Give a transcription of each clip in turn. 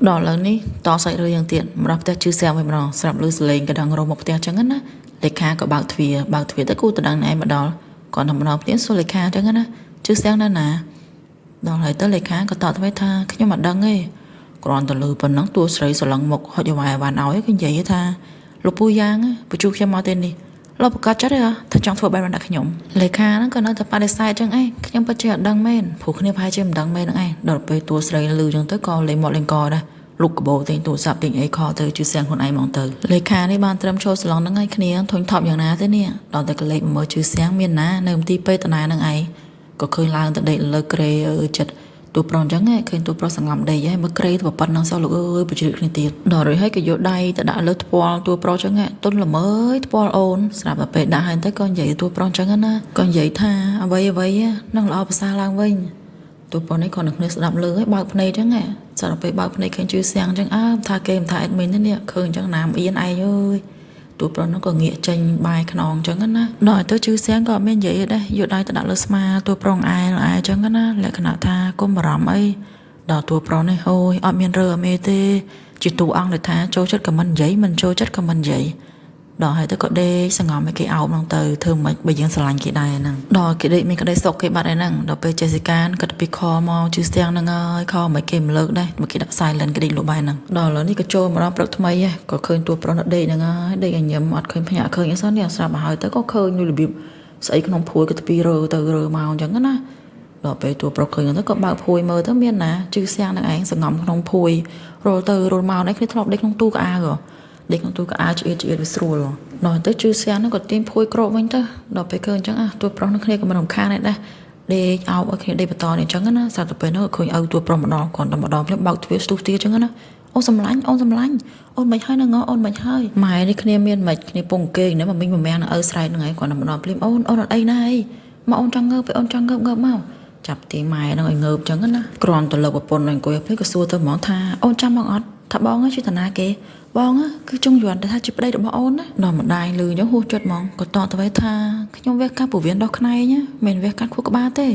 ដល់ឥឡូវនេះតសាច់រឿងយ៉ាងទៀតម្ដងផ្ទះជឿសៀងវិញម្ដងស្រាប់ឮសលេងកណ្ដឹងរោមកផ្ទះចឹងណាលេខាក៏បើកទ្វារបើកទ្វារទៅគូតដឹងណែមកដល់គាត់តែម្ដងផ្ទះសួរលេខាចឹងណាជឿសៀងណាណាដល់ហើយទៅលេខាក៏តបទៅថាខ្ញុំមិនដឹងទេគ្រាន់តែឮប៉ុណ្ណឹងតួស្រីស្រឡឹងមុខហុចអវ៉ាយអវ៉ាន់ឲ្យក៏និយាយថាលោកពូយ៉ាងបញ្ជូខ្ញុំមកទេនេះលោកប្រកាសចិត្តទេថាចង់ធ្វើបែបนั้นដាក់ខ្ញុំលេខាហ្នឹងក៏នៅតែបដិសេធចឹងឯងខ្ញុំពិតជាអត់ដឹងមែនព្រោះគ្នាប្រហែលជាមិនដឹងមែនហ្នឹងឯងដល់ពេលតួស្រីឮចឹងទៅក៏លេងមាត់លេងកដែរលោកកបោទិញទូរស័ព្ទទិញអីខលទៅជឿសៀងខ្លួនឯងហ្មងទៅលេខានេះបានត្រឹមចូលសាឡុងហ្នឹងឯងគ្នាធុញថប់យ៉ាងណាទេនេះដល់តែកលេចមកមើលជឿសៀងមានណានៅមន្ទីរពេទ្យតាណាហ្នឹងឯងក៏ឃើញឡើងទៅដេកលើគ្រែអើយចិត្តតួប្រុសអញ្ចឹងឯងឃើញតួប្រុសសង្ងំដេកឯងមើលគ្រែទៅប៉ុណ្ណឹងសោះលោកអើយបជ្រៀកគ្នាទៀតដល់រួចហើយក៏យកដៃទៅដាក់លើថ្ពាល់តួប្រុសអញ្ចឹងទុនល្មើយថ្ពាល់អូនស្រាប់តែពេលដាក់ហើយទៅក៏និយាយតួប្រុសអញ្ចឹងណាក៏និយាយថាអ្វីអ្វីនឹងល្អប្រសើរឡើងវិញតួប្រុសនេះក៏នឹងគ្នាស្ដាប់លឺហើយបើកភ្នែកអញ្ចឹងស្រាប់តែពេលបើកភ្នែកឃើញជឿសៀងអញ្ចឹងអើថាគេមិនថាអេដមីនទេនេះឃើញអញ្ចឹងណាមអៀនឯងអើយតួប្រុសនោះក៏ងាកចេញបាយខ្នងអញ្ចឹងណាដល់ទៅជឿសៀងក៏អត់មាននិយាយដែរយកដៃទៅដាក់លើស្មាតួប្រុសឯងឯងអញ្ចឹងណាលក្ខណៈថាគុំបារម្ភអីដល់តួប្រុសនេះអូយអត់មានរើអមេទេជាតួអង្គដែលថាចូលចិត្តក៏មិននិយាយមិនចូលចិត្តក៏មិននិយាយដល់ហើយទៅក៏ដេកសង្ងំឲ្យគេអោបហ្នឹងទៅធ្វើមិនបើយើងស្រឡាញ់គេដែរហ្នឹងដល់គេដេកមានក្តីសុខគេបាត់ហើយហ្នឹងដល់ពេល Jessica គិតពីខមកជឿស្ទាំងហ្នឹងហើយខមិនគេមិនលើកដែរមកគេដាក់ silent គេដេកលក់បាយហ្នឹងដល់ឥឡូវនេះក៏ចូលមកដល់ព្រឹកថ្មីហ៎ក៏ឃើញតួប្រុសនៅដេកហ្នឹងហើយដេកឲ្យញឹមអត់ឃើញភ្ញាក់ឃើញអីសោះនេះស្រាប់មកហើយទៅក៏ឃើញរបៀបស្អីក្នុងភួយក៏ទៅពីរើទៅរើមកអញ្ចឹងណាដល់ពេលតួប្រុសឃើញទៅក៏បើកភួយមើលទៅមានណាជឿស្ទាំងហ្នឹងឯងសង្ងំក្នុងភួយរលទៅរលមកនេះគ្នាធ្លាប់ដេកក្នុងទូកៅអៅហ៎ដេកក្នុងទូកៅអៅឆ្អៀតឆ្អៀតវាស្រួលដល់ទៅជឿសៀងហ្នឹងក៏ទាញភួយគ្របវិញទៅដល់ពេលឃើញអញ្ចឹងអាតួប្រុសនឹងគ្នាក៏មិនរំខានដែរដេកអោបឲ្យគ្នាដេកបន្តនេះអញ្ចឹងណាស្រាប់តែពេលហ្នឹងក៏ឃើញឪតួប្រុសម្ដងគាត់តែម្ដងភ្លាមបើកទ្វារស្ទុះទាអញ្ចឹងណាអូសំឡាញ់អូនសំឡាញ់អូនមិនហើយហ្នឹងអូនមិនហើយម៉ែនេះគ្នាមានមិនគ្នាពងគេងណាមកមីងមួយម៉ាំងនឹងឪស្រែកហ្នឹងឯងគាត់តែម្ដងភ្លាមអូនអូនអត់អីណាអីមកអូនចង់ងើបពេលអូនចង់ងើបងើបមកចាប់ទាញម៉ែហ្នឹងឲ្យងើបអញ្ចឹងណាគ្រាន់តែលើកប្រពន្ធអង្គុយភ្លាមក៏សួរទៅហ្មងថាអូនចាំបងអត់ថាបងជាតាណាគេបងគឺចង់យន់ថាជាប្តីរបស់អូនណាដល់ម្ដាយលឺអញ្ចឹងហួសចិត្តហ្មងក៏តបទៅថាខ្ញុំវះកាត់ពោះវៀនដោះខ្នែងមិនវះកាត់ខួរក្បាលទ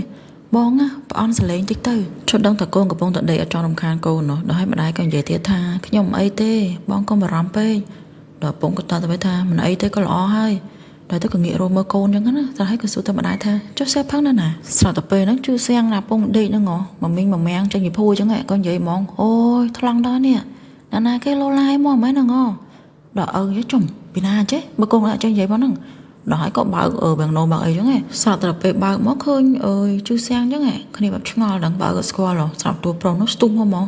េបងប្រអន់សលេងតិចទៅជន់ដឹងថាកូនកំពុងតែដេកអត់ចង់រំខានកូននោះដល់ហើយម្ដាយក៏និយាយទៀតថាខ្ញុំមិនអីទេបងកុំបារម្ភពេកដល់ពងក៏តបទៅថាមិនអីទេក៏ល្អហើយដល់ទៅក៏ងាករមើលកូនអញ្ចឹងណាតែហើយក៏សួរទៅម្ដាយថាចុះសែផឹងណាណាស្រាប់តែពេលហ្នឹងជឿសៀងណាពងដេកហ្នឹងហ៎មកមីងមកមាំងចេញពីភួយអញ្ចឹងក៏និយាយហ្មងអូយថ្លង់ដល់នេះណាណាគេលោឡាយមកមែនហ្នឹងហ៎ដល់ឪជុំពីណាចេះបើកូនអត់ចេះនិយាយមកហ្នឹងដល់ហើយក៏បើកអឺបាំងណូបើកអីចឹងឯងស្រាប់តែពេលបើកមកឃើញអើយជឿសៀងចឹងឯងគ្នាបែបឆ្ងល់ដឹងបើកស្គាល់ស្រាប់តួប្រុសនោះស្ទុះមកហ្មង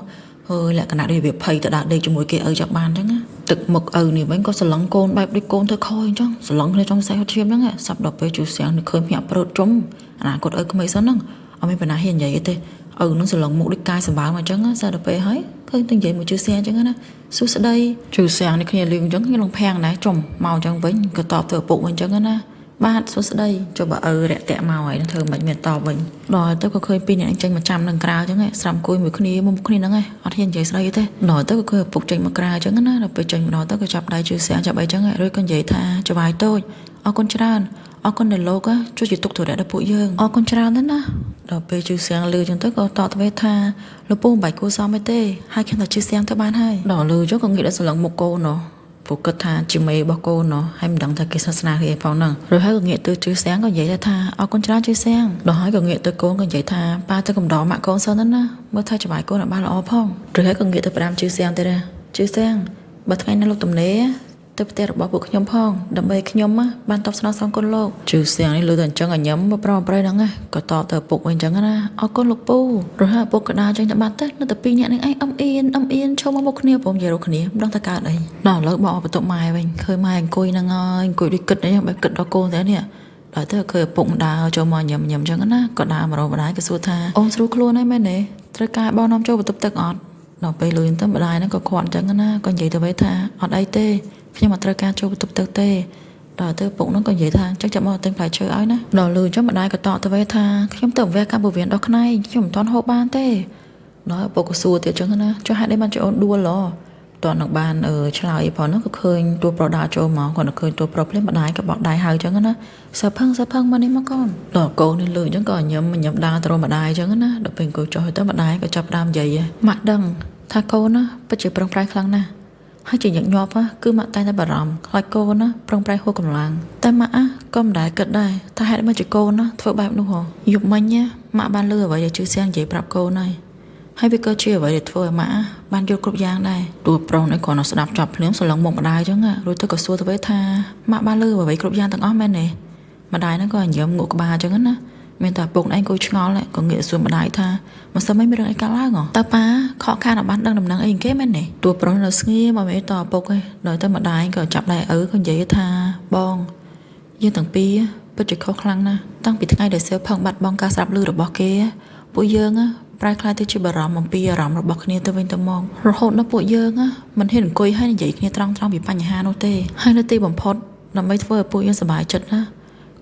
ហើយលក្ខណៈដូចវាភ័យទៅដើរដេកជាមួយគេឪចាប់បានចឹងណាទឹកមុខឪនេះវិញក៏ស្រឡឹងកូនបែបដូចកូនធ្វើខអញ្ចឹងស្រឡឹងគ្នាចង់សែហត់ឈាមហ្នឹងសាប់ដល់ពេលជឿសៀងនេះឃើញភ្ញាក់ព្រើតជុំអនាគតឪក្មេងសិនហ្នឹងអត់មានបណ្ណាហ៊ាននិយាយទេឪនឹងស្រឡឹងមុខដូចកាយសម្បើមអញ្ចឹងសាប់ដល់ពេលហើយឃើញទៅនិយាយមួយជឿសៀងអញ្ចឹងណាសួស្ដីជឿសៀងនេះគ្នាលឿងអញ្ចឹងគ្នាលងភាំងដែរជុំមកអញ្ចឹងវិញក៏តបទៅឪពុកវិញអញ្ចឹងណាបាទសួស្ដីចុះបើឪរាក់តាក់មកហើយនឹងធ្វើមិនមានតបវិញដល់ទៅក៏ឃើញពីរនាក់ចេញមកចាំនឹងក្រៅអញ្ចឹងស្រាប់អង្គុយមួយគ្នាមុំគ្នាហ្នឹងឯងអត់ហ៊ាននិយាយស្ដីទេដល់ទៅក៏ឃើញឪពុកចេញមកក្រៅអញ្ចឹងណាដល់ពេលចេញមកដល់ទៅក៏ចាប់ដៃជឿសៀងចាប់អីអញ្ចឹងរួចក៏និយាយថាចវាយតូចអរគុណច្រើនអរគុណដែលលោកជួយជាទុកទរៈដល់ពួកយើងអរគុណច្រើនណាស់ណាដល់ពេលជឿសៀងលឺអញ្ចឹងទៅក៏តបទៅថាលោកពូមិនបាច់គួសមទេហើយខ្ញុំតែជឿសៀងទៅបានហើយដល់លឺអញ្ចឹងក៏ងាកដល់ស្រឡឹងមុខកូនណោះព្រោះគិតថាជាមេរបស់កូនណោះហើយមិនដឹងថាគេសាសនាគេផងហ្នឹងរួចហើយក៏ងាកទៅជឿសៀងក៏និយាយថាអរគុណច្រើនជឿសៀងដល់ហើយក៏ងាកទៅកូនក៏និយាយថាប៉ាទៅកំដរម៉ាក់កូនសិនណាមើលថាច្បាយកូនឲ្យបានល្អផងរួចហើយក៏ងាកទៅផ្ដាំជឿសៀងទៀតជឿសៀងបើថ្ងៃណាលោកទំនេរទៅផ្ទះរបស់ពួកខ្ញុំផងដើម្បីខ្ញុំបានតបស្នងសងគុណលោកជឿសៀងនេះលើតែអញ្ចឹងឲ្យញឹមមកប្រប្រៃហ្នឹងក៏តបទៅឪពុកវិញអញ្ចឹងណាអរគុណលោកពូរហូតឪពុកក៏ដើរចេញទៅបាត់ទៅនៅតែពីរនាក់ហ្នឹងឯងអឹមអៀនអឹមអៀនឈោមកមុខគ្នាព្រមនិយាយរកគ្នាមិនដឹងថាកើតអីដល់ឥឡូវបកបន្ទប់ម៉ែវិញឃើញម៉ែអង្គុយហ្នឹងហើយអង្គុយដូចគិតអីបែបគិតដល់កូនតែនេះដល់ទៅឃើញឪពុកដើរចូលមកញឹមញឹមអញ្ចឹងណាក៏ដើរមករកម្ដាយក៏សួរថាអូនស្រួលខ្លួនហើយមែនទេត្រូវការបងនាំចូលបន្ទប់ទឹកអត់ដល់ពេលលុយទៅម្ដាយហ្នឹងក៏ខាត់អញ្ចឹងណាក៏និយាយទៅវិញថាអត់អីទេខ្ញុំអត់ត្រូវការចូលបន្ទប់ទឹកទេដល់ទៅពុកហ្នឹងក៏និយាយថាចឹងចាំមកទិញផ្លែឈើឲ្យណាដល់លឺចឹងម្ដាយក៏តបទៅវិញថាខ្ញុំទៅវះកាត់ពោះវៀនដល់ខ្នែងខ្ញុំមិនទាន់ហូបបានទេដល់ឪពុកក៏សួរទៀតចឹងណាចុះហេតុអីបានជាអូនដួលហ៎តើនឹងបានឆ្លើយផងហ្នឹងក៏ឃើញតួប្រុសដើរចូលមកគាត់នឹងឃើញតួប្រុសភ្លាមម្ដាយក៏បក់ដៃហៅចឹងណាសើផឹងសើផឹងមកនេះមកកូនដល់កូននេះលឺចឹងក៏ញឹមញឹមដើរទៅរកម្ដាយចឹងណាដល់ពេលអង្គុយចុះទៅម្ដាយក៏ចាប់ដើមនិយាយម៉ាក់ដឹង ថាកូនណាពិតជាប្រឹងប្រែងខ្លាំងណាស់ហើយជាញឹកញាប់គឺម៉ាក់តែងតែបារម្ភខ្លាចកូនណាប្រឹងប្រែងហួសកម្លាំងតែម៉ាក់ក៏មិនដែលគិតដែរថាហេតុម៉េចជាកូនណាធ្វើបែបនោះហ៎យប់មិញម៉ាក់បានលឺអ្វីដែលជឿសៀងនិយាយប្រាប់កូនហើយហើយវាក៏ជាអ្វីដែលធ្វើឲ្យម៉ាក់បានយល់គ្រប់យ៉ាងដែរតួប្រុសនេះគ្រាន់តែស្ដាប់ចប់ភ្លាមសន្លឹងមុខម្ដាយចឹងរួចទៅក៏សួរទៅវិញថាម៉ាក់បានលឺអ្វីគ្រប់យ៉ាងទាំងអស់មែនទេម្ដាយហ្នឹងក៏ញញឹមងក់ក្បាលចឹងណាមានតែពុកឯងគួយឆ្ងល់ក៏ងាកសួរម្ដាយថាមិនសមមិនមានរឿងអីកើតឡើងហ៎តើប៉ាខកខានអត់បានដឹងដំណឹងអីគេមែនទេតួប្រុសនៅស្ងៀមអត់មានតឪពុកទេដល់តែម្ដាយក៏ចាប់ដៃឪក៏និយាយថាបងយើងទាំងពីរពិតជាខុសខ្លាំងណាស់តាំងពីថ្ងៃដែលសៀវផឹងបាត់បង់ការស្ដាប់ឮរបស់គេពួកយើងប្រែក្លាយទៅជាបារម្ភអំពីអារម្មណ៍របស់គ្នាទៅវិញទៅមករហូតដល់ពួកយើងមិនហ៊ានអង្គុយហើយនិយាយគ្នាត្រង់ៗពីបញ្ហានោះទេហើយនៅទីបំផុតដើម្បីធ្វើឲ្យពួកយើងសប្បាយចិត្តណា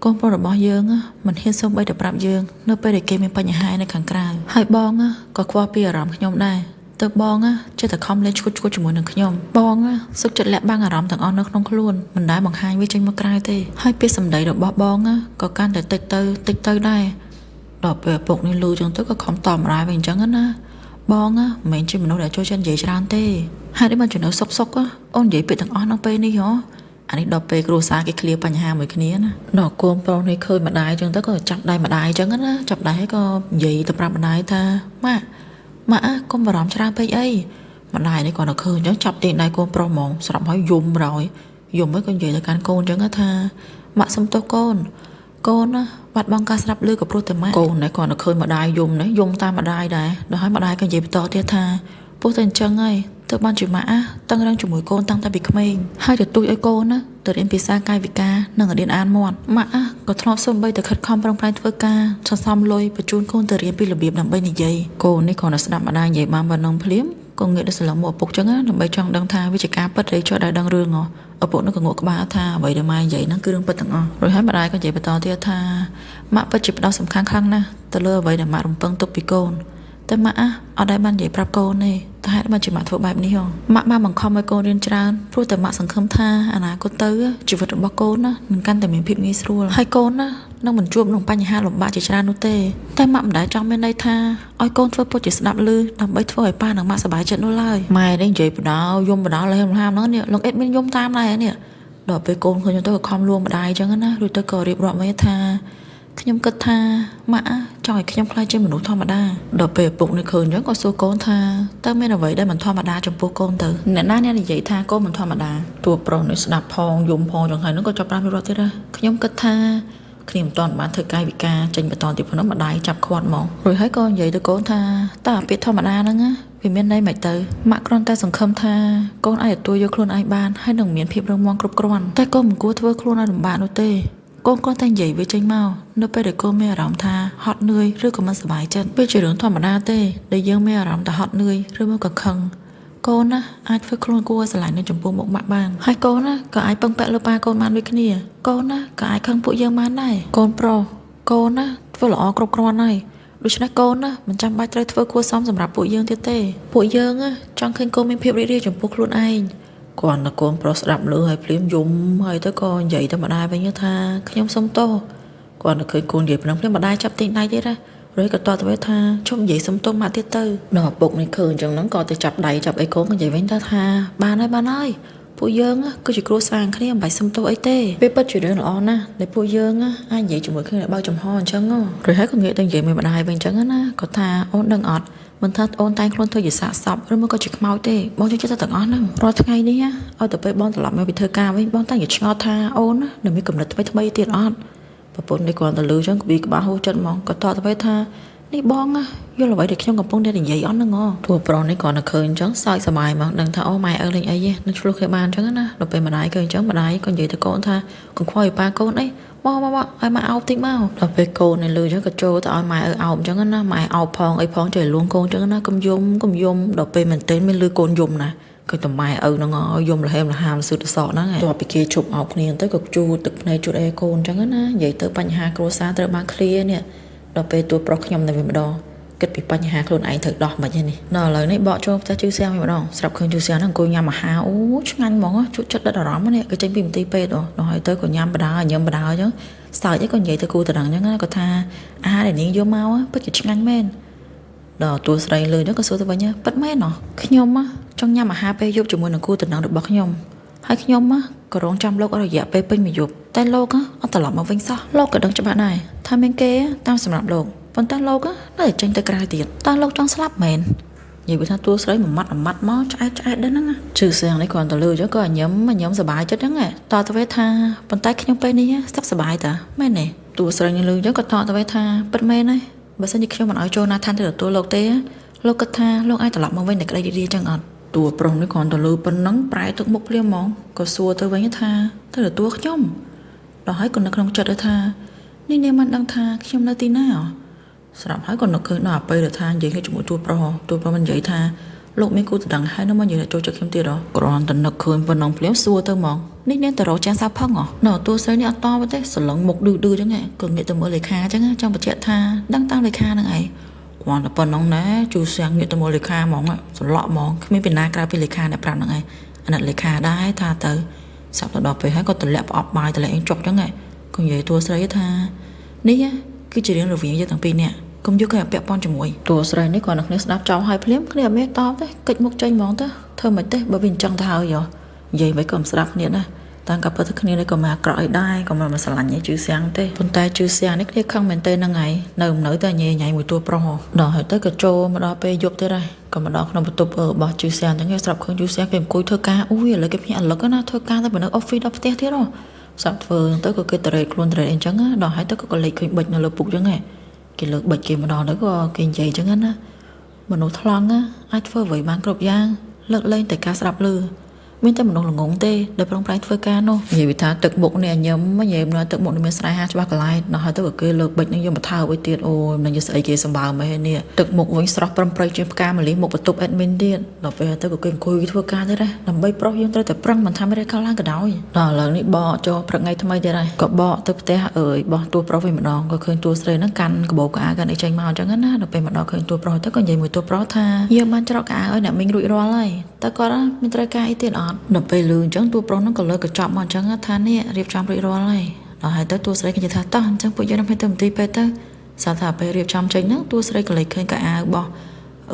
កូនប្រុសរបស់យើងមិនហ៊ានសូម្បីតែប្រាប់យើងនៅពេលដែលគេមានបញ្ហានៅខាងក្រៅហើយបងក៏ខ្វល់ពីអារម្មណ៍ខ្ញុំដែរទៅបងចេះតែខំលេងឈួតៗជាមួយនឹងខ្ញុំបងសុខចិត្តលាក់បាំងអារម្មណ៍ទាំងអស់នៅក្នុងខ្លួនមិនដែលបង្ហាញវាចេញមកក្រៅទេហើយពាក្យសម្ដីរបស់បងក៏កាន់តែតិចទៅតិចទៅដែរដល់ពេលឪពុកនេះលឺចឹងទៅក៏ខំតបម្ដាយវិញអញ្ចឹងណាបងមិនមែនជាមនុស្សដែលចូលចិត្តនិយាយច្រើនទេហេតុអីបានចំណុចសុកសុកអូននិយាយពាក្យទាំងអស់ក្នុងពេលនេះហ៎អានេះដល់ពេលគ្រួសារគេឃ្លាបញ្ហាមួយគ្នាណាដល់កូនប្រុសនេះឃើញម្ដាយចឹងទៅក៏ចាប់ដៃម្ដាយចឹងណាចាប់ដៃហើយក៏និយាយទៅប្រាប់ម្ដាយថាម៉ាក់ម៉ាក់កុំបារម្ភច្រើនពេកអីម្ដាយនេះគាត់នៅឃើញចឹងចាប់ទាញដៃកូនប្រុសហ្មងស្រាប់ហើយយំរយយំហើយក៏និយាយទៅកាន់កូនចឹងថាម៉ាក់សុំទោសកូនកូនណាបាត់បង់ការស្ដាប់ឮក៏ព្រោះតែម៉ាក់កូននេះគាត់នៅឃើញម្ដាយយំនេះយំតាមម្ដាយដែរដល់ហើយម្ដាយក៏និយាយបន្តទៀតថាពោះតែអញ្ចឹងហើយទើបបានជាម៉ាក់តឹងរឹងជាមួយកូនតាំងតែពីក្មេងហើយទទូចឲ្យកូនណាទៅរៀនភាសាកាយវិការនិងរៀនអានមាត់ម៉ាក់ក៏ធ្លាប់សូម្បីតែខិតខំប្រឹងប្រែងធ្វើការសន្សំលុយបញ្ជូនកូនទៅរៀនពីរបៀបដើម្បីនិយាយកូននេះគ្រាន់តែស្ដាប់ម្ដាយនិយាយបានប៉ុណ្ណឹងភ្លាមក៏ងាកទៅសន្លឹងមកឪពុកចឹងណាដើម្បីចង់ដឹងថាវាជាការពិតឬចុះដែលដឹងរឿងហ៎ឪពុកនោះក៏ងក់ក្បាលថាអ្វីដែលម៉ែនិយាយហ្នឹងគឺរឿងពិតទាំងអស់រួចហើយម្ដាយក៏និយាយបន្តទៀតថាម៉ាក់ពិតជាផ្ដោតសំខាន់ខ្លាំងណាស់ទៅលើអ្វីដែលម៉ាក់រំពឹងទុកពីកូនតែម៉ាក់អត់ដែលបាននិយាយប្រាប់កូនទេតែហេតុបានជាម៉ាក់ធ្វើបែបនេះហ៎ម៉ាក់បានបង្ខំឲ្យកូនរៀនច្រើនព្រោះតែម៉ាក់សង្ឃឹមថាអនាគតទៅជីវិតរបស់កូនណានឹងកាន់តែមានភាពងាយស្រួលហើយកូនណានឹងមិនជួបនឹងបញ្ហាលំបាកជាច្រើននោះទេតែម៉ាក់មិនដែលចង់មានន័យថាឲ្យកូនធ្វើពុតជាស្ដាប់ឮដើម្បីធ្វើឲ្យប៉ានិងម៉ាក់សប្បាយចិត្តនោះឡើយម៉ែនេះនិយាយបដៅយំបដៅលហេមលហាមហ្នឹងនេះលោកអេតមានយំតាមដែរនេះដល់ពេលកូនឃើញទៅក៏ខំលួងម្ដាយអញ្ចឹងណារួចទៅក៏រៀបរាប់មកថាខ្ញុំគិតថាម៉ាក់ចង់ឲ្យខ្ញុំក្លាយជាមនុស្សធម្មតាដល់ពេលឪពុកនេះឃើញអញ្ចឹងក៏សួរកូនថាតើមានអ្វីដែលមិនធម្មតាចំពោះកូនទៅអ្នកណាអ្នកនិយាយថាកូនមិនធម្មតាតួប្រុសនេះស្ដាប់ផងយំផងចង់ហើយនឹងក៏ចាប់ប្រាំរៀបរាប់ទៀតណាខ្ញុំគិតថាខ្ញុំមិនទាន់បានធ្វើកាយវិការចេញបន្តទៀតផងម្ដាយចាប់ខ្វាត់ហ្មងរួចហើយក៏និយាយទៅកូនថាតើអាពាក្យធម្មតាហ្នឹងវាមានន័យមិនទៅម៉ាក់គ្រាន់តែសង្ឃឹមថាកូនអាចទទួលយកខ្លួនឯងបានហើយនឹងមានភាពរឹងមាំគ្រប់គ្រាន់តែកូនមិនគួរធ្វើខ្លួនឲ្យលំបាកនោះទេកូនគ្រាន់តែនិយាយវាចេញមកនៅពេលដែលកូនមានអារម្មណ៍ថាហត់នឿយឬក៏មិនសប្បាយចិត្តវាជារឿងធម្មតាទេដែលយើងមានអារម្មណ៍ថាហត់នឿយឬមកក៏ខឹងកូនណាអាចធ្វើខ្លួនគួរឲ្យស្រឡាញ់នៅចំពោះមុខម៉ាក់បានហើយកូនណាក៏អាចពឹងពាក់លើប៉ាកូនបានដូចគ្នាកូនណាក៏អាចខឹងពួកយើងបានដែរកូនប្រុសកូនណាធ្វើល្អគ្រប់គ្រាន់ហើយដូច្នេះកូនណាមិនចាំបាច់ត្រូវធ្វើគួរសមសម្រាប់ពួកយើងទៀតទេពួកយើងចង់ឃើញកូនមានភាពរីករាយចំពោះខ្លួនឯងគាត់នៅកូនប្រុសស្ដាប់ឮហើយភ្លាមយំហើយទៅក៏និយាយទៅម្ដាយវិញថាខ្ញុំសុំទោសគាត់នៅឃើញកូននិយាយប៉ុណ្ណឹងភ្លាមម្ដាយចាប់ទាញដៃទៀតណារួចក៏តបទៅវិញថាជុំនិយាយសុំទោសម៉ាក់ទៀតទៅដល់ឪពុកនេះឃើញអញ្ចឹងហ្នឹងក៏ទៅចាប់ដៃចាប់អីកូនក៏និយាយវិញថាបានហើយបានហើយពួកយើងគឺជាគ្រួសារគ្នាមិនបាច់សុំទោសអីទេវាពិតជារឿងល្អណាស់ដែលពួកយើងអាចនិយាយជាមួយគ្នាបើកចំហអញ្ចឹងរួចហើយក៏ងាកទៅនិយាយមួយម្ដាយវិញអញ្ចឹងណាក៏ថាអូនដឹងអត់មិនថាអូនតែងខ្លួនធ្វើជាសាកសពឬមកក៏ជាខ្មោចទេបងចូលចិត្តតែទាំងអស់ហ្នឹងរាល់ថ្ងៃនេះឲ្យទៅពេលបងត្រឡប់មកពីធ្វើការវិញបងតែងតែឆ្ងល់ថាអូននៅមានកំណត់ថ្មីថ្មីទៀតអត់ប្រពន្ធនេះគ្រាន់តែលឺចឹងក៏វាក្បាលហូរចិត្តហ្មងក៏តបទៅថានេះបងយល់អ្វីដែលខ្ញុំកំពុងតែនិយាយអត់ហ្នឹងហ៎តួប្រុសនេះគ្រាន់តែឃើញអញ្ចឹងសើចសប្បាយហ្មងដឹងថាអូម៉ែឪលេងអីទេនឹងឆ្លោះគេបានអញ្ចឹងណាដល់ពេលម្ដាយឃើញអញ្ចឹងម្ដាយក៏និយាយទៅកូនថាកុំខ្វល់ឲ្យប៉ាកូនអីមកមកមកឲ្យម៉ែអោបតិចមកដល់ពេលកូននេះលឺអញ្ចឹងក៏ចូលទៅឲ្យម៉ែឪអោបអញ្ចឹងណាម៉ែអោបផងអីផងចេះលួងកូនអញ្ចឹងណាកុំយំកុំយំដល់ពេលមែនទែនមានលឺកូនយំណាក៏តែម៉ែឪហ្នឹងយំលហេមលហាមស៊ឺតសក់ហ្នឹងតបពីគេជប់អោបគ្នាទៅក៏ជូតទឹកភ្នែកជូតអីកូនអញ្ចឹងណានិយាយទៅបញ្ហាគ្រួសារត្រូវបានឃ្លានេះដល់ពេលតួប្រុសខ្ញុំនៅវិញម្ដងគិតពីបញ្ហាខ្លួនឯងត្រូវដោះមិនហ្នឹងនេះដល់ឥឡូវនេះបកចូលផ្ទះជឿសៀងវិញម្ដងស្រាប់ឃើញជឿសៀងហ្នឹងអង្គុយញ៉ាំអាហារអូឆ្ងាញ់ហ្មងជក់ចិត្តដិតអារម្មណ៍នេះក៏ចេញពីមន្ទីរពេទ្យដល់ហើយទៅក៏ញ៉ាំបដាញ៉ាំបដាអញ្ចឹងសើចឯងក៏និយាយទៅគូតរងអញ្ចឹងណាក៏ថាអាហារដែលនាងយកមកពិតជាឆ្ងាញ់មែន ដល់តួស្រីលើហ្នឹងក៏សួរទៅវិញពិតមែនហ៎ខ្ញុំចង់ញ៉ាំអាហារពេលយប់ជាមួយនឹងគូតំណងរបស់ខ្ញុំហើយខ្ញុំក៏រងចាំលោករយៈពេលពេញមួយយប់តែលោកអត់ត្រឡប់មកវិញសោះលោកក៏ដឹងច្បាស់ដែរថាមានគេតាមសម្រាប់លោកប៉ុន្តែលោកនៅតែចេញទៅក្រៅទៀតតើលោកចង់ស្លាប់មែននិយាយថាតួស្រីមួយម៉ាត់មួយម៉ាត់មកឆ្អែតឆ្អែតដល់ហ្នឹងជឿសៀងនេះគ្រាន់តែលឺចុះក៏ញឹមញឹមសប្បាយចិត្តហ្នឹងតទៅវិញថាប៉ុន្តែខ្ញុំពេលនេះសុខសប្បាយតាមែនទេតួស្រីនេះលឺចុះក៏តទៅវិញថាពិតមែនហើយបើសិនជាខ្ញុំមិនឲ្យចូលណាឋានទៅទទួលលោកទេលោកគិតថាលោកអាចត្រឡប់មកវិញในក្តីរីករាយចឹងអត់តួប្រុសនេះគ្រាន់តែលឺប៉ុណ្ណឹងប្រែទឹកមុខភ្លាមហ្មងក៏សួរទៅវិញថាទៅទទួលខ្ញុំដល់ហើយក៏នៅក្នុងចិត្តថានេះនាងមិនដឹងថាខ្ញុំនៅទីណាស្រាប់ហើយក៏នឹកឃើញដល់អពេលថានិយាយជាមួយតួប្រុសតួប្រុសមិននិយាយថាលោកមានគូតដឹងហើយនៅមកនិយាយចូលចិត្តខ្ញុំទៀតហ៎គ្រាន់តែនឹកឃើញប៉ុណ្ណឹងភ្លាមសួរទៅហ្មងនេះនាងទៅរកចាងសាផឹងហ៎នៅតួស្រីនេះអត់តបទេសឡឹងមុខឌឺឌឺចឹងក៏ងាកទៅមើលលេខាចឹងចង់បញ្ជាក់ថាដឹងតាមលេខាហ្នឹងឯងគ្រាន់តែប៉ុណ្ណឹងណាជូសៀងងាកទៅមើលលេខាហ្មងសន្លក់ហ្មងគ្មានពីណាក្រៅពីលេខាអ្នកប្រាប់ហ្នឹងឯងអាណិតលេខាដែរថាទៅសាប់ទៅដល់ពេលហើយក៏តម្លាក់ប្រអប់បាយតម្លាក់អីចុកចឹងក៏និយាយតួស្រីថានេះគឺជារឿងរវាងយើងទាំងពីរនាក់កុំយកគេឲ្យពាក់ព័ន្ធជាមួយតួស្រីនេះគាត់នឹងគ្នាស្ដាប់ចោលហើយភ្លាមគ្នាអត់មានតបទេកិច្ចមុខចេញហ្មងទៅធ្វើមិនទេបើវាអញ្ចឹងទៅហើយនិយាយមិនក៏មិនស្ដាប់គ្នាដែរតាមក៏ពិតគ្នានេះក៏មកអាក្រក់អីដែរក៏មិនស្រឡាញ់ឯជឿសៀងទេប៉ុន្តែជឿសៀងនេះគ្នាខឹងមែនទេហ្នឹងហើយនៅតែញ៉ៃញ៉ៃមួយតួប្រុសដល់ហើយទៅក៏ចូលមកដល់ពេលយប់ទៀតហើយក៏មកដល់ក្នុងបន្ទប់របស់ជឿសៀងហ្នឹងស្រាប់ឃើញជឿសៀងគេអង្គុយធ្វើការអូយឥឡូវគេភ្ញាក់រលឹកណាធ្វើការទៅនៅ office ដល់ផ្ទះទៀតហ៎សាប់ធ្វើទៅក៏គេតរេខ្លួនតរេអីចឹងដល់ហើយទៅក៏លេចឃើញបិចនៅលើពុកចឹងគេលើកបិចគេមកដល់ទៅក៏គេនិយាយចឹងណាមនុស្សថ្លង់អាចធ្វើអ្វីបានគ្រប់យ៉ាងលើកលែងតែការស្ដាប់ឮមានតែមនុស្សល្ងងទេដែលប្រងប្រែងធ្វើការនោះនិយាយថាទឹកមុខនេះញឹមនិយាយនៅទឹកមុខនេះមានស្នេហាច្បាស់កន្លែងដល់ហើយទៅក៏គេលើកបិចនឹងយកមកថើបឲ្យទៀតអូយនឹងស្អីគេសម្បើមអីនេះទឹកមុខវិញស្រស់ប្រំប្រៃជាងផ្កាម្លិះមុខបន្ទប់ admin ទៀតដល់ពេលទៅក៏គេអង្គុយធ្វើការទៀតដែរដើម្បីប្រុសយើងត្រូវតែប្រឹងមិនថាមិនកើតឡើងក៏ដោយដល់ឥឡូវនេះបកចូលព្រឹកថ្ងៃថ្មីទៀតហើយក៏បកទៅផ្ទះអើយបោះតួប្រុសវិញម្ដងក៏ឃើញតួស្រីហ្នឹងកាន់កាបូបកៅអៅកាន់អីចេញមកអញ្ចឹងណាដល់ពេលមកដល់ឃើញតួប្រុសទៅក៏និយាយមួយតួប្រុសថាយើងបានច្រកកៅអៅឲ្យអ្នកមីងរួចរាល់ហើយតើគាត់មានត្រូវការអីទៀតអត់ដល់ពេលលឺអញ្ចឹងតួប្រុសហ្នឹងក៏លើកកញ្ចប់មកអញ្ចឹងថានេះរៀបចំរួចរាល់ហើយដល់ហើយទៅតួស្រីគេនិយាយថាតោះអញ្ចឹងពួកយើងនឹងទៅមន្ទីរពេទ្យទៅស្រាប់ថាពេលរៀបចំចេញហ្នឹងតួស្រីក៏លេចឃើញកៅអៅរបស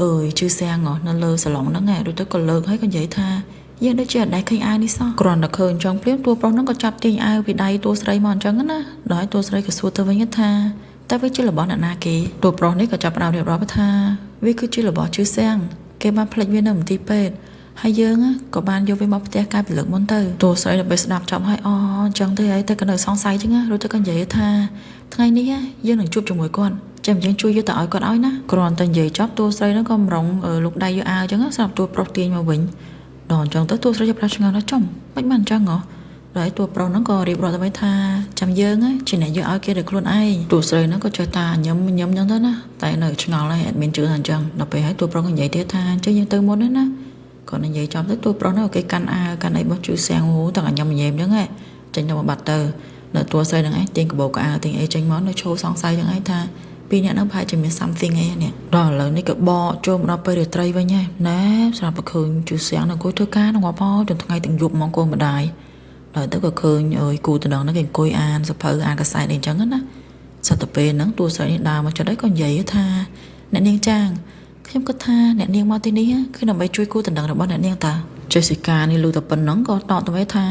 ់អើយជឿសៀងនៅលើសាឡុងហ្នឹងឯងដូចទៅក៏លើកហើយក៏និយាយថាយើងដូចជាអត់ដែលឃើញអាវនេះសោះគ្រាន់តែឃើញអញ្ចឹងភ្លាមតួប្រុសហ្នឹងក៏ចាប់ទាញអាវពីដៃតួស្រីមកអញ្ចឹងណាដល់ហើយតួស្រីក៏សួរទៅវិញថាតើវាជារបស់អ្នកណាគេតួប្រុសនេះក៏ចាប់ផ្ដើមរៀបរាប់ថាវាគឺជារបស់ជឿសៀងគេបានផ្លិចវានៅមន្ទីរពេទ្យហើយយើងក៏បានយកវាមកផ្ទះកាលពីលើកមុនទៅតួស្រីដល់ពេលស្ដាប់ចប់ហើយអូអញ្ចឹងទេហើយតែក៏នៅសង្ស័យចឹងណារួចទៅក៏និយាយថាថ្ងៃនេះយើងនឹងជួបជាមួយគាត់ចាំយើងជួយយកទៅឲ្យគាត់ឲ្យណាគ្រាន់តែនិយាយចប់តួស្រីហ្នឹងក៏ម្រុងលុកដៃយកអាវចឹងស្រាប់តួប្រុសទាញមកវិញដល់អញ្ចឹងទៅតួស្រីចាប់ផ្ដើមឆ្ងល់ថាចំមិនបានអញ្ចឹងហ៎ដល់តួប្រុសហ្នឹងក៏រៀបរាប់ទៅវិញថាចាំយើងជាអ្នកយកឲ្យគេដោយខ្លួនឯងតួស្រីហ្នឹងក៏ចេះតាញឹមញឹមចឹងទៅណាតែនៅឆ្ងល់ហើយអត់មានជឿថាអញ្ចឹងដល់ពេលហើយតួប្រុសក៏និយាយទៀតថាអញ្ចឹងយើងទៅមុនណាគាត់និយាយចំទៅតួប្រុសហ្នឹងគេកាន់អាវកាន់អីរបស់ជឿសៀងហូទាំងញ៉ាំញ៉ែមចឹងហ៎ចេញទៅមកបាត់ទៅនៅតួស្រីហ្នឹងឯងទាញកាបូបកៅអៅទាញអីចេញមកនៅឈោសង្ស័យចឹងឯងថាពីរអ្នកហ្នឹងប្រហែលជាមាន something អីនេះដល់ឥឡូវនេះក៏បកចូលមកដល់ពេលរាត្រីវិញហើយណែស្រាប់តែឃើញជឿសៀងនឹងអង្គុយធ្វើការនឹងងាប់ហើយទាំងថ្ងៃទាំងយប់ហ្មងកូនម្ដាយដល់ទៅក៏ឃើញអើយគូតំណងហ្នឹងគេអង្គុយអានសភៅអានកសែតអីចឹងណាសត្វទៅពេលហ្នឹងតួស្រីនេះដើរមកចិត្តហើយក៏និយាយថាអ្នកនាងចាងខ្ញុំគិតថាអ្នកនាងមកទីនេះគឺដើម្បីជួយគូដណ្ដឹងរបស់អ្នកនាងតា Jessica នេះលឺតែប៉ុណ្ណឹងក៏តបទៅវិញថា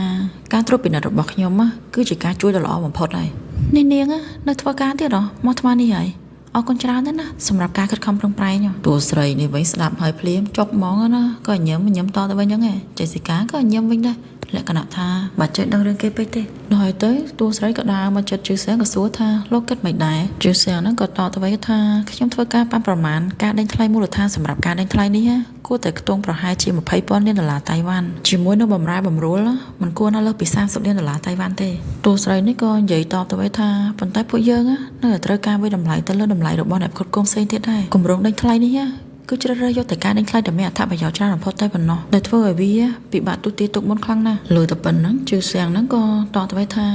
ការត្រួតពិនិត្យរបស់ខ្ញុំគឺជាការជួយដ៏ល្អបំផុតហើយនេះនាងនៅធ្វើការទៀតហ៎មកថ្មនេះហើយអរគុណច្រើនណាស់ណាសម្រាប់ការខិតខំប្រឹងប្រែងតួស្រីនេះវិញស្ដាប់ហើយភ្លាមចុកហ្មងណាក៏ញឹមញឹមតទៅវិញហ្នឹងឯង Jessica ក៏ញឹមវិញដែរលក្ខណៈថាបើចេះដឹងរឿងគេពេកទេដល់ហើយទៅតួស្រីក៏ដើរមកចិត្តជឿសៀងក៏សួរថាលោកគិតមិនដែរជឿសៀងហ្នឹងក៏តបទៅវិញថាខ្ញុំធ្វើការប៉ាន់ប្រមាណការដេញថ្លៃមូលដ្ឋានសម្រាប់ការដេញថ្លៃនេះគួរតែខ្ទង់ប្រហែលជា20,000លានដុល្លារតៃវ៉ាន់ជាមួយនឹងបំរែបំរួលមិនគួរណាលើសពី30លានដុល្លារតៃវ៉ាន់ទេតួស្រីនេះក៏និយាយតបទៅវិញថាប៉ុន្តែពួកយើងនៅតែត្រូវការវាតម្លៃទៅលើតម្លៃរបស់អ្នកផ្គត់ផ្គង់ផ្សេងទៀតដែរគម្រោងដេញថ្លៃនេះគឺជ្រើសរើសយកតែការដេញថ្លៃដែលមានអត្ថប្រយោជន៍ច្រើនបំផុតតែប៉ុណ្ណោះដែលធ្វើឲ្យវាពិបាកទូទាទុកមុនខ្លាំងណាស់លើតែប៉ុណ្ណឹងជឿសៀងហ្នឹងក៏តបទៅវិញថា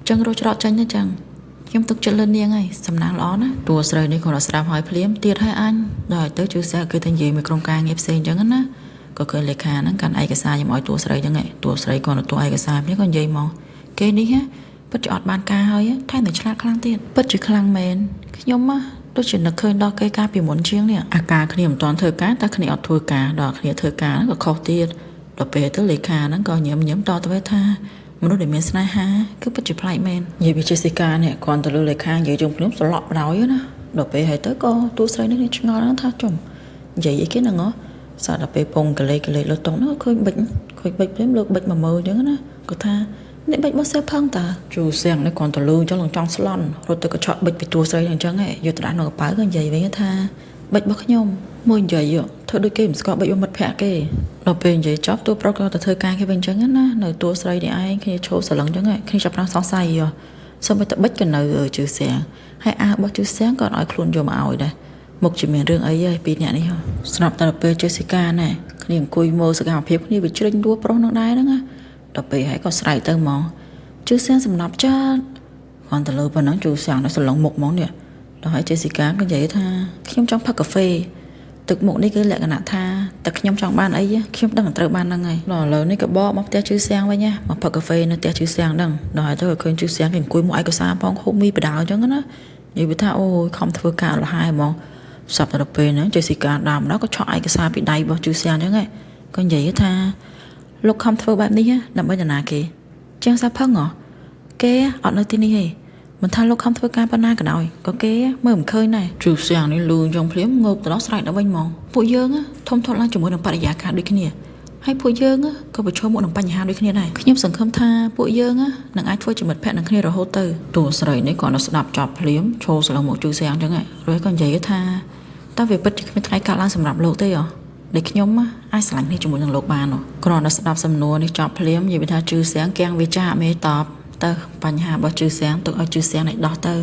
ចឹងរកច្រកចេញទៅចឹងខ្ញុំទុកចិត្តលើនាងហើយសំណាងល្អណាតួស្រីនេះគាត់ស្ដាប់ហើយភ្លាមទៀតហើយអញដល់ទៅជឿសៀងគេទៅនិយាយមួយក្រុមការងារផ្សេងចឹងណាក៏ឃើញលេខាហ្នឹងកាន់ឯកសារខ្ញុំឲ្យតួស្រីចឹងតួស្រីគាត់ទទួលឯកសារនេះក៏និយាយមកគេនេះពិតជាអត់បានការហើយថែមតែឆ្លាតខ្លាំងទៀតពិតជាខ្លាំងមែនខ្ញុំ ដូចជានឹកឃើញដល់គេកាលពីមុនជាងនេះអាការគ្នាមិនទាន់ធ្វើការតែគ្នាអត់ធ្វើការដល់គ្នាធ្វើការហ្នឹងក៏ខុសទៀតដល់ពេលទៅលេខាហ្នឹងក៏ញឹមញឹមតទៅថាមនុស្សដែលមានស្នេហាគឺពិតជាប្លែកមែននិយាយពីជេស៊ីកានេះគ្រាន់តែលើលេខានិយាយជុំភ្លាមស្លក់បណ្ដោយណាដល់ពេលហើយទៅក៏តួស្រីនេះឆ្ងល់ហ្នឹងថាចំនិយាយអីគេហ្នឹងហ៎សាដល់ពេលពងកលេកលេលើតុងហ្នឹងឃើញបិចឃើញបិចភ្លាមលើកបិចមកមើលអញ្ចឹងណាគាត់ថានេះបិចមកសេផឹងតាជូសៀងនេះគ្រាន់តែលឺអញ្ចឹងចង់ស្លន់រត់ទៅកញ្ឆក់បិចពីតួស្រីហ្នឹងអញ្ចឹងឯងយកទៅដាក់នៅកប៉ៅក៏និយាយវិញថាបិចរបស់ខ្ញុំមួយនិយាយធ្វើដូចគេមិនស្គាល់បិចរបស់មិត្តភក្តិគេដល់ពេលនិយាយចប់តួប្រុសក៏ទៅធ្វើការគេវិញអញ្ចឹងណានៅតួស្រីនេះឯងគ្នាឈោសឡឹងអញ្ចឹងគ្នាចាប់ផ្ដើមសង្ស័យសូម្បីតែបិចក៏នៅជឺសៀងហើយអាវរបស់ជឺសៀងក៏ឲ្យខ្លួនយកមកឲ្យដែរមុខជាមានរឿងអីហើយពីរអ្នកនេះស្រាប់តែពេលជេស៊ីកាណែគ្នាអង្គុយមើលសកម្មភាពគ្នាវាជ្រិញដួប្រុសនឹងដែរហ្នឹងណាដល់ពេលហើយក៏ស្រែកទៅហ្មងជឺសៀងសំណប់ចិត្តគ្រាន់តែលើប៉ុណ្ណឹងជឺសៀងនៅសឡឹងមុខហ្មងនេះដល់ហើយជេស៊ីកាក៏និយាយថាខ្ញុំចង់ផឹកកាហ្វេទឹកមុខនេះគឺលក្ខណៈថាតែខ្ញុំចង់បានអីខ្ញុំដឹងត្រូវបានហ្នឹងហើយដល់ឥឡូវនេះក៏បកមកផ្ទះជឺសៀងវិញណាមកផឹកកាហ្វេនៅផ្ទះជឺសៀងហ្នឹងដល់ហើយទៅឃើញជឺសៀងគេអង្គុយមកឯកសារផងហូបមីបដាអញ្ចឹងណានិយាយថាអូយខំធ្វើការលហើយហ្មងសប្តាហ៍ទៅពេលហ្នឹងជេស៊ីកាដើមដល់ក៏ឆក់ឯកសារពីដៃរបស់ជឺសៀងអញ្ចឹងក៏និយាយថាលោកខំធ្វើបែបនេះដើម្បីនរណាគេជាងសាផឹងហ៎គេអត់នៅទីនេះទេមិនថាលោកខំធ្វើការប៉ុណ្ណាក៏ដោយក៏គេមើលមិនឃើញដែរជូសៀងនេះលឺចង់ភ្លាមងើបទៅដល់ស្រែកដល់វិញហ្មងពួកយើងធំធាត់ឡើងជាមួយនឹងបរិយាកាសដូចគ្នាហើយពួកយើងក៏ប្រឈមមុខនឹងបញ្ហាដូចគ្នាដែរខ្ញុំសង្ឃឹមថាពួកយើងនឹងអាចធ្វើជាមិត្តភក្តិនឹងគ្នារហូតទៅតួស្រីនេះក៏នៅស្ដាប់ចប់ភ្លាមឈរស្លឹងមកជូសៀងអញ្ចឹងរួចក៏និយាយថាតើវាពិតជាគ្មានថ្ងៃកើតឡើងសម្រាប់លោកទេហ៎ដែលខ្ញុំអាចស្រឡាញ់គ្នាជាមួយនឹងលោកបានគ្រាន់តែស្ដាប់សំណួរនេះចប់ភ្លាមនិយាយថាជឺសៀងកៀងវាចាមេតបទៅបញ្ហារបស់ជឺសៀងទុកឲ្យជឺសៀងនេះដោះទៅ